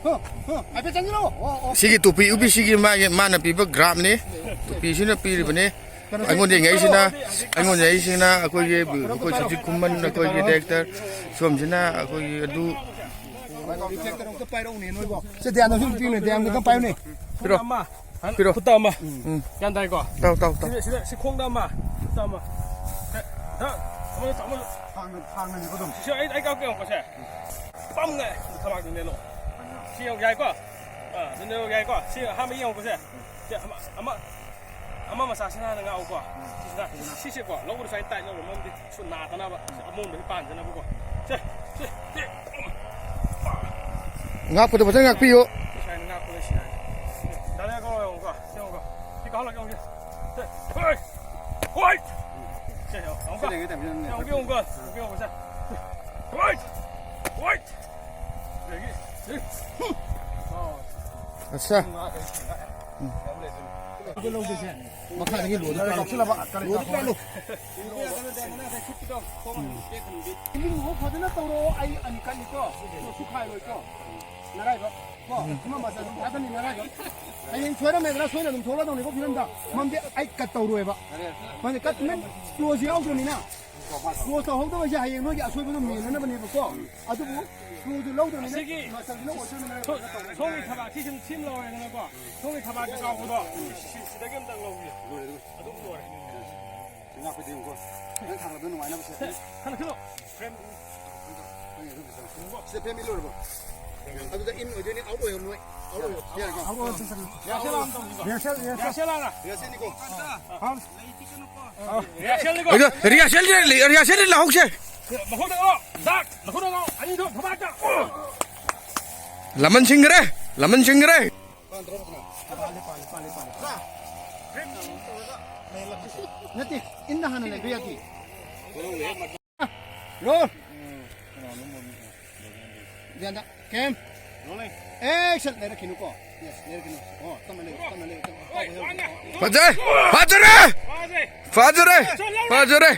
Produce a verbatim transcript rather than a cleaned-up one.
ꯍꯣ, ꯍꯣ, ꯍꯥꯏꯐꯦꯠ ꯆꯪꯁꯤꯜꯂꯛꯑꯣ꯫ ꯑꯣ, ꯑꯣ꯫ ꯁꯤꯒꯤ ꯇꯨꯄꯤ ꯎꯞꯄꯤꯁꯤꯒꯤ ꯃꯥꯒꯤ, ꯃꯥꯅ ꯄꯤꯕ ꯒ꯭ꯔꯥꯞꯅꯤ꯫ ꯇꯨꯄꯤꯁꯤꯅ ꯄꯤꯔꯤꯕꯅꯤ꯫ ꯑꯩꯉꯣꯟꯗ ꯌꯦꯡꯉꯛꯏꯁꯤꯅ, ꯑꯩꯉꯣꯟꯗ ꯌꯦꯡꯉꯛꯏꯁꯤꯅ ꯑꯩꯈꯣꯏꯒꯤ, ꯑꯩꯈꯣꯏ ꯁꯖꯤꯠ ꯈꯨꯃꯟ, ꯑꯩꯈꯣꯏꯒꯤ ꯗꯥꯏꯔꯦꯛꯇꯔ, ꯁꯣꯝꯁꯤꯅ ꯑꯩꯈꯣꯏꯒꯤ ꯑꯗꯨ꯫ ꯔꯤꯐ꯭ꯂꯦꯛꯇꯔ ꯑꯝꯇ ꯄꯥꯏꯔꯛꯎꯅꯦ ꯅꯣꯏꯕꯣ꯫ ꯁꯦ, ꯗ꯭ꯌꯥꯟ ꯅꯪꯁꯨ ꯄꯤꯌꯨꯅꯦ, ꯗ꯭ꯌꯥꯟ ꯑꯝꯇ ꯄꯥꯏꯌꯨꯅꯦ꯫ ꯄꯤꯔꯣ꯫ ꯑꯃ, ꯄꯤꯔꯣ꯫ ꯈꯨꯠꯇ ꯑꯃ꯫ ꯎꯝ꯫ ꯒ꯭ꯌꯥꯟ ꯇꯥꯏꯀꯣ? ꯇꯥꯎ, ꯇꯥꯎ, ꯇꯥꯎ꯫ ꯁꯤꯗ, ꯁꯤꯗ, ꯁꯤ ꯈꯣꯡꯗ ꯑꯃ, ꯈꯨꯠꯇ ꯑꯃ꯫ ꯁꯦ, ꯁꯤꯗ, ꯑꯃꯗ, ꯑꯃꯗ꯫ ꯊꯥꯡꯅ-, ꯊꯥꯡꯅꯅꯤꯀꯣ ꯑꯗꯨꯝ꯫ ꯁꯤ, ꯑꯩ, ꯑꯩ ꯀꯥꯞꯀꯦ ꯌꯦꯡꯉꯨꯀꯣ, ꯁꯦ꯫ ꯄꯝꯒ ꯊꯕꯥꯛꯇ ꯅꯦꯠꯂꯣ꯫ ꯁꯤ ꯌꯦꯡꯉꯨ, ꯌꯥꯏꯀꯣ? ꯑꯥ, ꯑꯗꯨ ꯅꯦꯠꯂꯣ, ꯌꯥꯏꯀꯣ? ꯁꯤ ꯑꯍꯥꯟꯕ ꯌꯦꯡꯉꯨꯀꯣ, ꯁꯦ꯫ ꯁꯦ, ꯑꯃ, ꯑꯃ, ꯑꯃ ꯃꯆꯥꯁꯤꯅ ꯍꯥꯟꯅ ꯉꯥꯛꯎꯀꯣ꯫ ꯁꯤꯁꯤꯅ, ꯁꯤꯁꯦꯀꯣ, ꯂꯧꯕꯗ ꯁꯨꯃꯥꯏꯅ ꯇꯥꯏꯠ ꯂꯧꯔꯣ, ꯃꯔꯝꯗꯤ ꯁꯨ ꯅꯥꯗꯅꯕ꯫ ꯁꯤ ꯑꯃꯣꯟꯕꯁꯤ ꯄꯥꯟꯗꯅꯕꯀꯣ꯫ ꯁꯦ, ꯁꯦ, ꯁꯦ, ꯑꯃ꯫ ꯉꯥꯛꯄꯗꯣ ꯐꯖꯅ ꯉꯥꯛꯄꯤꯌꯨ꯫ ꯁꯤ ꯁꯨꯃꯥꯏꯅ ꯉꯥꯛꯄꯗ ꯁꯤ ꯍꯥꯏꯅꯤ꯫ ꯗꯥꯏꯔꯦꯛ ꯀꯧꯔꯣ, ꯌꯦꯡꯉꯨꯀꯣ, ꯁꯤ ꯌꯦꯡꯉꯨꯀꯣ꯫ ꯁꯤ ꯀꯥꯈꯠꯂꯒ ꯌꯦꯡꯉꯨꯁꯦ꯫ ꯁꯦ, ꯍꯣꯏ! ꯍꯣꯏ! ꯁꯦ, ꯌꯦꯡꯉꯨꯀꯣ꯫ ꯁꯤ ꯂꯩꯉꯩ ꯇꯥꯏꯃꯤꯡꯗ ꯁꯦ, ꯌꯦꯡꯉꯨꯀꯣ, ꯌꯦꯡꯉꯨꯀꯣ꯫ ꯌꯦꯡꯉꯨꯀꯣ, ꯁꯦ꯫ ꯍꯣꯏ! ꯍꯣꯏ! ꯑꯗꯒꯤ, ꯁꯤ꯫ ꯑꯠꯁꯥ꯫ ꯃꯈꯥꯗꯒꯤ ꯂꯣꯗ ꯀꯥꯜꯂꯨ꯫ ꯂꯣꯗ ꯀꯥꯜꯂꯨ꯫ ꯏꯃꯨꯡ ꯐꯖꯅ ꯇꯧꯔꯣ, ꯑꯩ ꯑꯅꯤ ꯀꯠꯂꯤꯀꯣ꯫ ꯁꯨꯈꯥꯏꯔꯣꯏꯀꯣ꯫ ꯅꯔꯥꯏꯕꯛ꯫ ꯀꯣ, ꯑꯃ ꯃꯆꯥ ꯑꯗꯨꯝ ꯊꯥꯗꯅꯤ ꯅꯔꯥꯏꯕꯛ꯫ ꯍꯌꯦꯡ ꯁꯣꯏꯔꯝꯃꯦꯗꯅ ꯁꯣꯏꯅ ꯑꯗꯨꯝ ꯊꯣꯛꯂꯛꯑꯗꯧꯅꯤꯀꯣ ꯐꯤꯂꯝꯗ꯫ ꯃꯔꯝꯗꯤ ꯑꯩ ꯀꯠ ꯇꯧꯔꯣꯏꯕ꯫ ꯃꯔꯝꯗꯤ ꯀꯠ ꯃꯦꯟ ꯀ꯭ꯂꯣꯖ ꯌꯥꯎꯗ꯭ꯔꯕꯅꯤꯅ꯫ ꯀ꯭ꯂꯣꯖ ꯇꯧꯍꯧꯗꯕꯁꯦ ꯍꯌꯦꯡ ꯅꯣꯏꯒꯤ ꯑꯁꯣꯏꯕꯗꯣ ꯃꯦꯟꯅꯅꯕꯅꯦꯕꯀꯣ꯫ ꯑꯗꯨꯕꯨ ꯀ꯭ꯂꯣꯖꯗꯨ ꯂꯧꯗ꯭ꯔꯕꯅꯤꯅ ꯑꯁꯤꯒꯤ ꯃꯆꯜꯁꯤꯅ ꯑꯣꯏꯁꯅꯨ ꯁꯣ-, ꯁꯣꯝꯒꯤ ꯊꯕꯥꯛꯁꯤ ꯁꯨꯝ ꯁꯦꯝ ꯂꯧꯔꯦꯗꯅꯀꯣ꯫ ꯁꯣꯝꯒꯤ ꯊꯕꯥꯛꯇ ꯀꯥꯎꯕꯗꯣ ꯁꯤ-, ꯁꯤꯗꯒꯤ ꯑꯝꯇꯪ ꯂꯧꯕꯤꯌꯨ꯫ ꯑꯗꯨꯝ ꯂꯣꯏꯔꯦ꯫ ꯉꯥꯛꯄꯗꯤ ꯌꯦꯡꯉꯨꯀꯣ꯫ ꯅꯪ ꯊꯥꯡꯒꯠꯄꯗꯣ ꯅꯨꯡꯉꯥꯏꯅꯕ ꯁꯦ꯫ ꯁꯦ, ꯊꯥꯡꯒꯠꯈꯤꯅꯨ꯫ ꯐ꯭ꯔꯦꯝ꯫ ꯁꯤꯗ ꯐ꯭ꯔꯦꯝ ꯏꯜ ꯂꯣꯏꯔꯕꯣ? ꯑꯗꯨꯗ ꯏꯟ ꯑꯣꯏꯗꯣꯏꯅꯤ, ꯑꯥꯎꯠ ꯑꯣꯏꯔꯝꯃꯣꯏ꯫ ꯑꯥꯎꯠ ꯑꯣꯏꯔꯣ꯫ ꯌꯥꯔꯦꯀꯣ? ꯔꯤꯍꯔꯁꯦꯜ ꯑꯝꯇ ꯇꯧꯁꯤꯀꯣ꯫ Rehearsal, rehearsal. ꯔꯤꯍꯔꯁꯦꯜ ꯍꯥꯟꯅ꯫ ꯔꯤꯍꯔꯁꯦꯜꯅꯤꯀꯣ꯫ ꯍꯥ? ꯔꯤꯍꯔꯁꯦꯜꯅꯤꯀꯣ꯫ ꯑꯗꯣ ꯔꯤꯍꯔꯁꯦꯜꯗꯤ ꯂꯩ-, ꯔꯤꯍꯔꯁꯦꯜꯗꯤ ꯂꯧꯍꯧꯁꯦ꯫ ꯃꯈꯣꯡꯗ ꯂꯥꯛꯑꯣ꯫ ꯗꯥꯛ, ꯃꯈꯣꯡꯗ ꯂꯥꯛꯑꯣ꯫ ꯑꯅꯤꯗꯣ ꯊꯕꯥꯛꯇ꯫ ꯂꯃꯟ ꯁꯤꯡꯈ꯭ꯔꯦ, ꯂꯃꯟ ꯁꯤꯡꯈ꯭ꯔꯦ꯫ ꯅꯠꯇꯦ, ꯏꯟꯗ ꯍꯥꯟꯅ ꯂꯩꯕ ꯌꯥꯗꯦ꯫ ꯔꯣꯜ꯫ ꯌꯥꯗ꯫ ꯀꯦꯝ꯫ ꯑꯦꯛꯁꯟ꯫ ꯂꯩꯔꯛꯈꯤꯅꯨꯀꯣ꯫ ꯌꯦꯁ, ꯂꯩꯔꯛꯈꯤꯅꯨ꯫ ꯑꯣ, ꯇꯞꯅ ꯂꯩꯌꯨ, ꯇꯞꯅ ꯂꯩꯌꯨ, ꯇꯞꯅ꯫ ꯐꯖꯩ! ꯐꯖꯔꯦ! ꯐꯖꯔꯦ! ꯐꯖꯔꯦ!